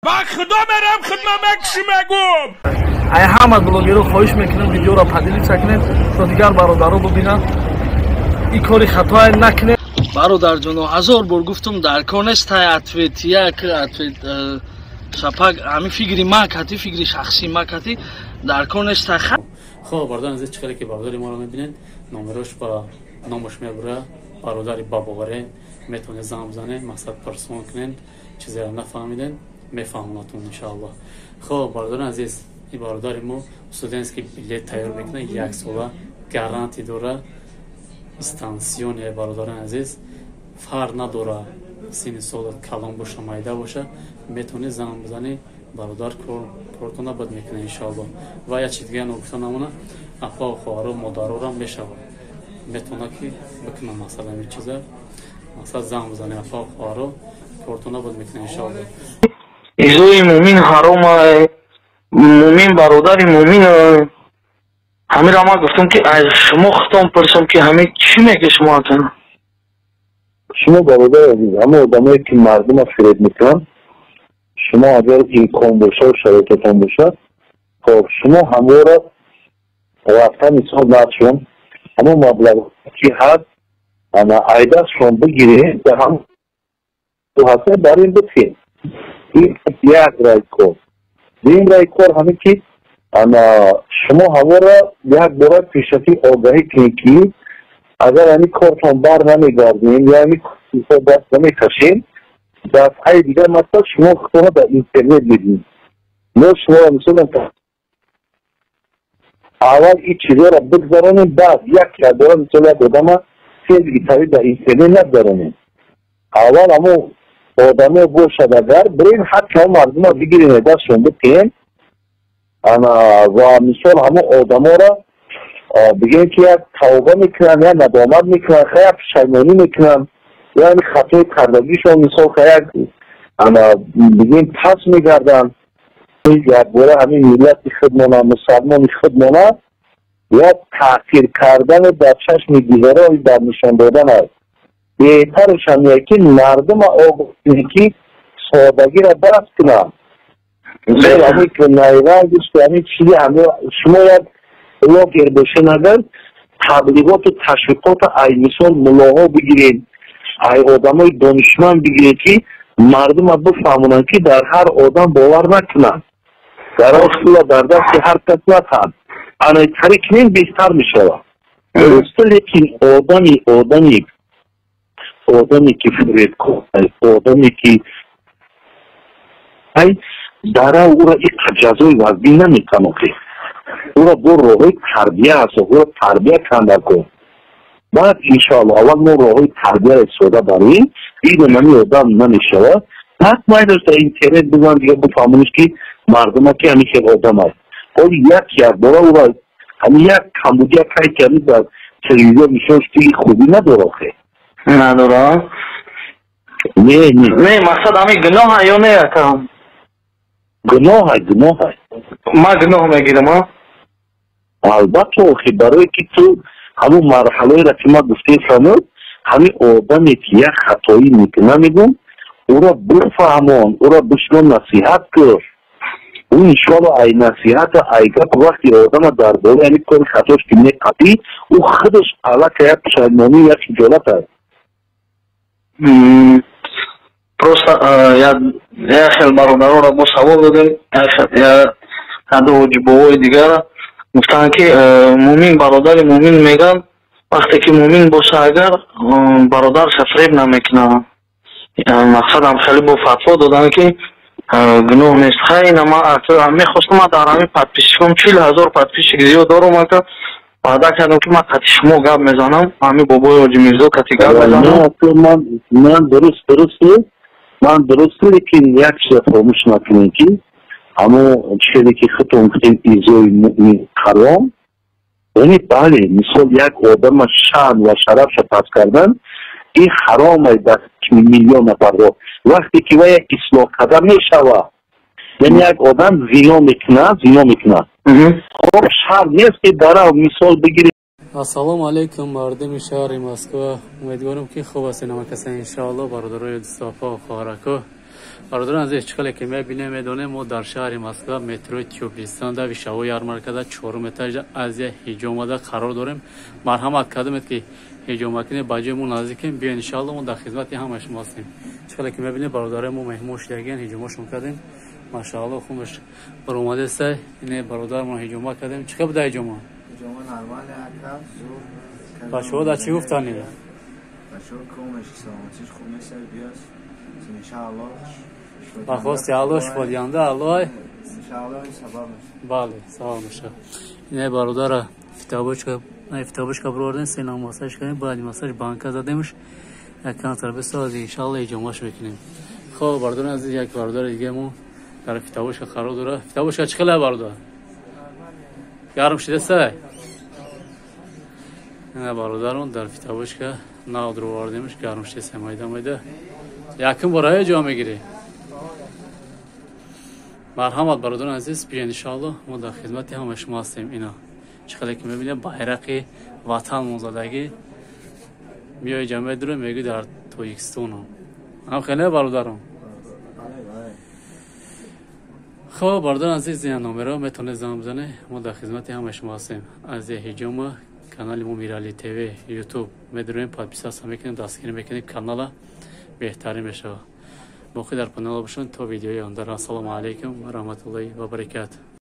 Ба худо мерам, худма мекуши мегум. Ай ҳама блогерро хоҳиш мекунам, видеоро поделиться кунед, то дигар бародаро бибинанд. Ин кори хатоа накунед, бародарҷоно. Ҳазор бор гуфтум, дар кор нестай ответ як ответ шапак. Ҳамин фикри ма кати, фикри шахсии ма кати дар кор нестай. Хоб, бародари азиз, чӣ хеле ки бародари моро мебинед, номерош ба номаш мебура. Бародари бабоваре метавонед занг бизанед, мақсад пурсон кунед, чизеро нафаҳмиден, мефаҳмонатон, иншоаллоҳ. Хоб, бародари азиз, ин бародари мо студентский билет тайёр мекунад, як сола гарантия дора, дистанционный. Бародарони азиз, фарқ надора, синни солат калон боша, майда боша, метавонед занг бизанӣ, бародар кортона бад мекунад, иншоаллоҳ. Ва як чиз дига ногуфта намона: апау хоҳаро, модарорам мешавад, метавонад ки бикунад. Мақсад ҳамин чиза, мақсад занг бизанӣ, апау хоҳаро кортона бад мекунад, иншоаллоҳ. Изои мӯмин ҳаром, мӯмин бародари мӯмин. Ҳаминро ман гуфтам, ки аз шумо хитом пурсам, ки ҳамин чӣ меги шумо атон? Шумо, бародари азиз, ҳама одамое ки мардума фиреб мекунанд, шумо агар имкон бошад, шароитатон бошад, хоб, шумо ҳамвора рафта, мисол, надшон ҳамон маблағ ки ҳаст, ана айдастшон бигиред, ҳам ҳаста бар ин битин. Ин як рай кор. Дуюм рай кор ҳамин ки ана шумо ҳамора як бора пешакӣ огаҳӣ кунед, ки агар ҳамин кортон бар намегардем ё ҳамин мисол даст намекашем, дафъаи дигар масалан шумо худтона дар интернет медиҳем. Мо шуморо мисол аввал ин чизҳоро бигзаронем, баъд як якбора мисол як одама селгитавӣ дар интернет нагзаронем. Аввал ҳамо одамо бошад, агар бирем, ҳатто ҳамо мардума бигирем, дастшон битем, ана ва мисол ҳамо одаморо бигем, ки як тавба мекунанд, як надомат мекунанд, як пушаймонӣ мекунанд, яъне хатои кардагишон мисол як ана бигем пас мегарданд. Якбора ҳамин миллати худмона, мусалмони худмона як таъсир кардану дар чашми дигаро дар нишон додан аст. Беҳтараш ҳамие ки мардума огоҳ кунӣ, ки содагиро даст кунанд. Мисол ҳамин найрангиш, ҳамин чизи, шумо як блогер бошен, агар таблиғоту ташвиқото ай мисол мулоҳо бигиред, ай одамои донишманд бигиред, ки мардума бифаҳмонанд, ки дар ҳар одам бовар накунанд, дар он пула дар дасти ҳар кас натанд. Ана тари кунем, беҳтар мешавад. Лекин одаме ки фиребкор, одаме ки ай дара, ӯра иқа ҷазои вазбин наметанохи. Ӯра бо роҳҳои тарбия аст, ӯра тарбия канда кун. Баъд, иншоалло, аввал мо роҳҳои тарбияро истифода барем, дидем ҳамин одам намешавад, баъд майдаш дар интернет бизан, дига бифаҳмониш, ки мардума ки ҳамин хел одам аст. Ҳоли як якбора ӯра ҳамин як камбудия кай ки ҳамин дар телевизор нишон шуд, ки хубӣ надора охе. Надора? Не, не. Не, мақсад ҳамин гуноҳа ё не, акам? Гуноҳай, гуноҳай. Ман гуноҳ мегирам, а? Албатта, охи, барое ки ту ҳамун марҳалаеро ки ман гуфтем, фаҳмуд, ҳамин одаме ки як хатоӣ мекуна, мегӯм, ӯро бифаҳмон, ӯро бишино, насиҳат кун. Ӯ иншоалло ай насиҳата, ай гап, вақти одама дар бораи ҳамин кори хатош ки меқапӣ, ӯ худаш аллакай як пушаймонӣ, як хиҷолат аст. Просто як хел бародароро бо савол додем, яду ҳоҷибовои дигара гуфтанд, ки мӯмин бародари мӯмин мегӯянд, вақте ки мӯмин боша, агар бародарша фиреб намекунад. Мақсадам хеле бо фатво доданд, ки гуноҳ нест. Хай, ина ман мехостам, ман дар ҳамин подписчиком 40 000 подписчик зиёд дорум, ака, ваъда кардам, ки ман қати шумо гап мезанам, ҳамин бобои ҳоҷи Мирзо кати гап мезанам. Ман дуруст, ман дуруст, лекин як чиза фаромӯш накунем, ки ҳамо чизе ки худтон гуфтем, изои мӯмин ҳаром, яъне бале, мисол як одама шаън ва шарафша паст кардан ин ҳаром дар миллион нафарро, вақте ки вай ислоҳ карда мешавад. Яъне як одам зино мекунад, зино мекунад, хоб, шарт нест, ки дара мисол бигиред. Ассалому алайкум, мардуми шаҳри Москва! Умедворам, ки хуб ҳастед ҳама каса, иншоалло. Бародарои дӯстопа, хоҳарако, Бародарон азиз, чӣ хеле ки мебинем, медонем, мо дар шаҳри Москва, метрои Тёплый Стан, Вишавой ярмаркада, чорум этажа, Азия ҳиҷомада қарор дорем. Марҳамат кардемед, ки ҳиҷома кунед, ба ҷои мо наздикем, биёед, иншаалло, мо дар хизмати ҳамаи шумо ҳастем. Чӣ хеле ки мебинем, бародарои мо меҳмон шудагиян, ҳиҷомашон кардем, машаалло, хунаш баромадеста. Ине бародармон ҳиҷома кардем. Чӣ хел буда ҳиҷома? Бачаҳо дар чӣ гуфтанӣ? Бачаҳо комеш саломатиш хуб нест, биёс, иншаалло. Ба хости Аллоҳ, шифодиҳанда Аллоҳ. Бале, савоб меша. Ине бародара фитобочка бировардем, сена массаж кардем, баъди массаж банка задемш, яккантар бисоз, иншаалло, ҳиҷомаш мекунем. Хоб, бародари азиз, як бародари дигаи мо дар фитобочка қарор дорад. Фитобочка чӣ хела, бародар? Гарм шидасай? Ина бародарон дар фитобочка нав дуровардемш, гарм шидаса, майда майда. Якум бора ҳиҷома мегирӣ? Марҳамат, бародарони азиз, биёед, иншоалло, мо дар хизмати ҳамаи шумо ҳастем. Ина чӣ хеле ки мебинем, байрақи ватан монзадагӣ. Миёи ҷамъият дуро мегӯй, дар Тоҷикистонам ҳам хеле, бародарон. Хоб, бародарон азиз, ина номеро метавонед занг бизанед, мо дар хизмати ҳамаи шумо ҳастем. Азия ҳиҷома, канали мо Мирали ТВ, Ютуб медуроем, подписаться мекунем, дастгирӣ мекунем канала, беҳтарин мешавад. Боқӣ дар паноҳ бошанд то видеои оянда. Ассалому алайкум ва раҳматуллоҳи ва баракатуҳ.